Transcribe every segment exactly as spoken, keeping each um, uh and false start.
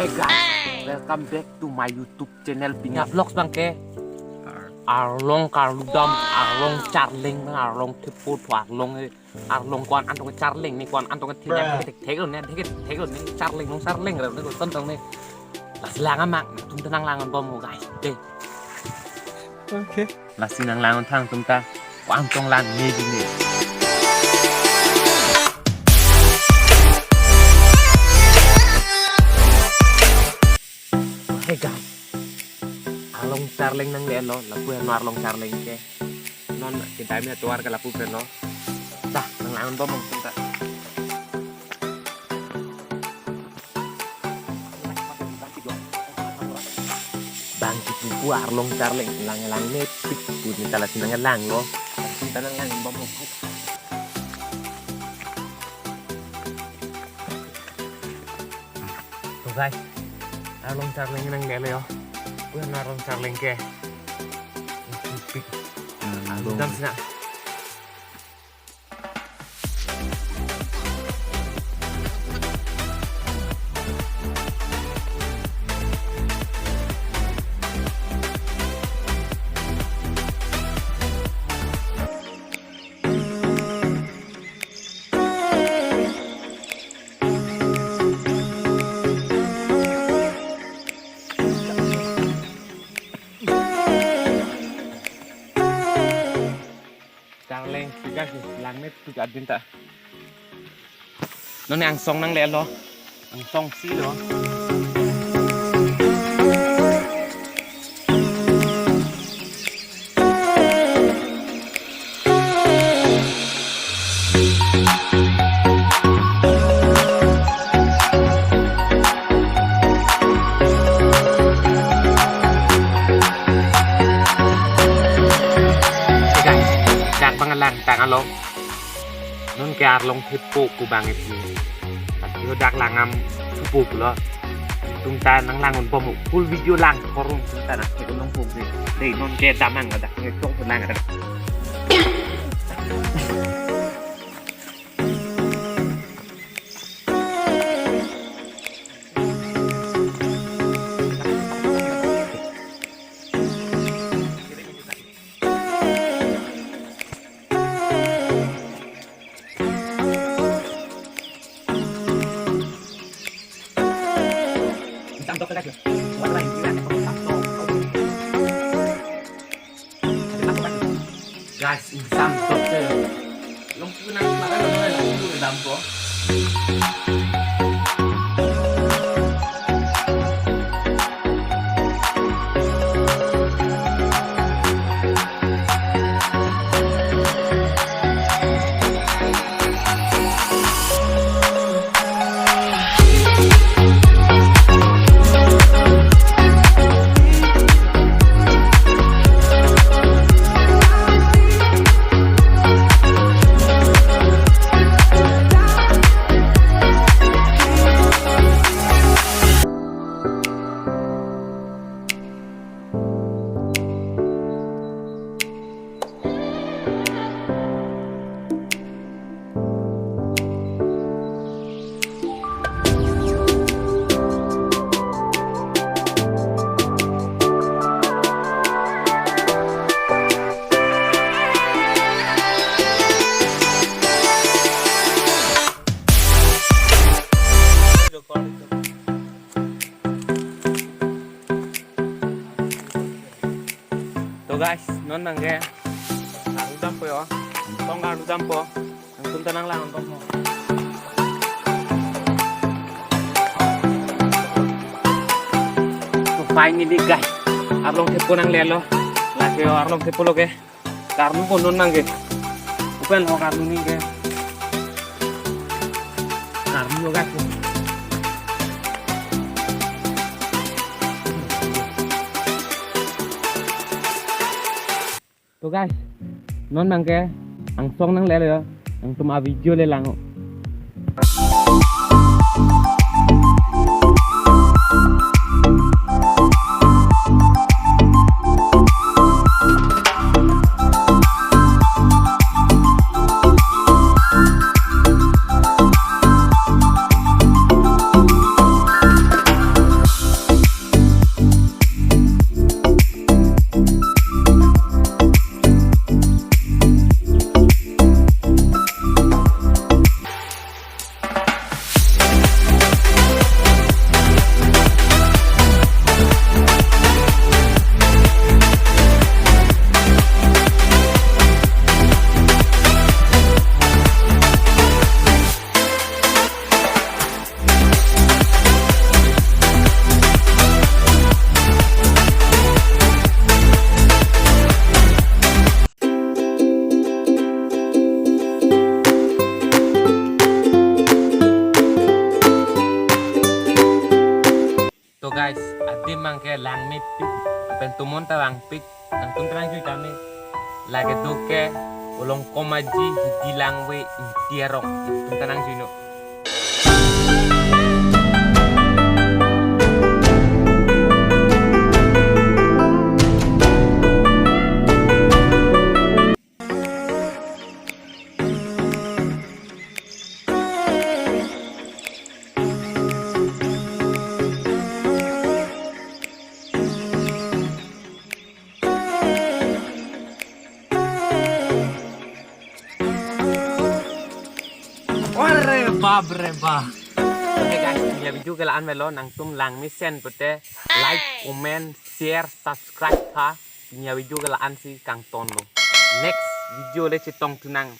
Hey guys, welcome back to my YouTube channel Pinya Vlogs abangke. Arlong karlu dam, arlong charleng, arlong thepo, arlong, eh, arlong ko-an antong charleng ne, ko-an antong thek thek ne, thek thek ne, charleng, long charleng ne, ko ton tong ne. Lasi lang amat, nangtum ta nanglang bom ho guys. Dei. Okay. Lasi nanglang tha nangtum ta, ko-an tong lang ne di ne. Hey guys, arlong charleng nanglelo, lapu heno arlong charleng ke. Non kedam atovar ke lapu pen lo. Dah, nanglang bom nangtum ta. Bang kipu pu arlong charleng, lang lang ne pik pu ni ta lasi nanglang lo. Kita nanglang bom. To guys, arlong charleng nanglelo yo. Ko heno arlong charleng ke. Pik. Hmm, arlong dam sina. Charleng, tiga sih, langit tiga din ta. Non angsong nanglelo, angsong si lo. Dak bang lang tang along. Non ke arlong thepo pu bang isi. Tapi dak langam thepo pulo. Nangtum ta nanglang bom ho. Full video lang korum nangtum ta nang thepo nang pok de. Dei non ke damang dak ke tok lang ada. Guys, insam dokter. Long puna mana lo lo lo dampo. To guys, non nangke karlu dampo yo. Tong karlu dampo. Nangtum ta nanglang bom ho. To finally guys, arlong thepo nanglelo. Lake yo arlong thepo lo ke. Karlu ko non nangke. Open ho karlu nangke. Karlu lo guys. To guys, non nangke angsong nanglelo yo. Nangtum avideo le lang ho. To guys, adim abangke langmepik, lapen tomon ta vangpik, nangtum ta nangjui tame. Lake do ke Olongkomaji Hidi Langve Ingti Arong, nangtum ta nangjuinon. Ore bap re bap. Oke guys, pini avideo ke la-an melo, nangtum langmesen pute like, comment, share, subscribe ha. Pini avideo ke la-an si kangtonlo. Next video le chetongthu nang.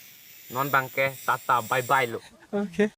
Non abangke tata, bye bye lo. Okay.